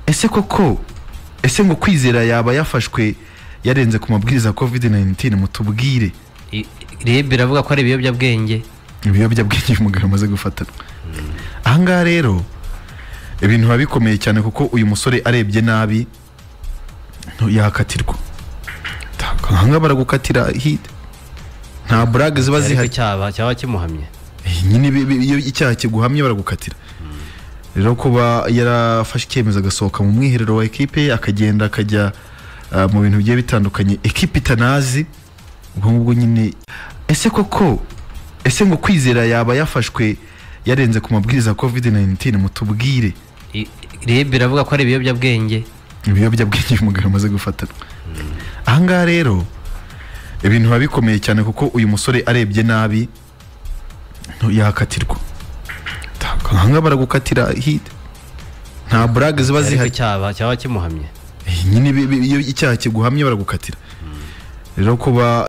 Ese koko, ese ngo Kwizera yaba yafashwe yarenze ku mabwiriza ya COVID-19? Mutubwire. RIB iravuga ko ari ibiyobyabwenge. Ibiyobyabwenge uyu mugabo amaze gufatanwa. Ahangaha rero ibintu biba bikomeye cyane, kuko uyu musore arebye nabi yakatirwa. Ahangaha baragukatira hit, nta burage ziba Ariko zihari. Cyaba kimuhamye. Nyine iyo icyaha kiguhamye baragukatira. Rero kuba yarafashe icyemezo agasohoka mu mwiherero wa ekipe, akagenda akajya mu bintu bigiye bitandukanye ekipe itanazi, ubwo ngubwo nyine. Ese koko, ese ngo Kwizera yaba yafashwe yarenze ku mabwiriza ya COVID-19? Mutubwire. RIB iravuga ko ari ibiyobyabwenge. Ibiyobyabwenge uyu mugabo amaze gufatanwa. Ahangaha rero ibintu biba bikomeye cyane, kuko uyu musore arebye nabi yakatirwa. Ahangaha baragukatira hit, nta burage ziba Ariko zihari. Cyaba kimuhamye. Nyine iyo icyaha kiguhamye baragukatira. Rero kuba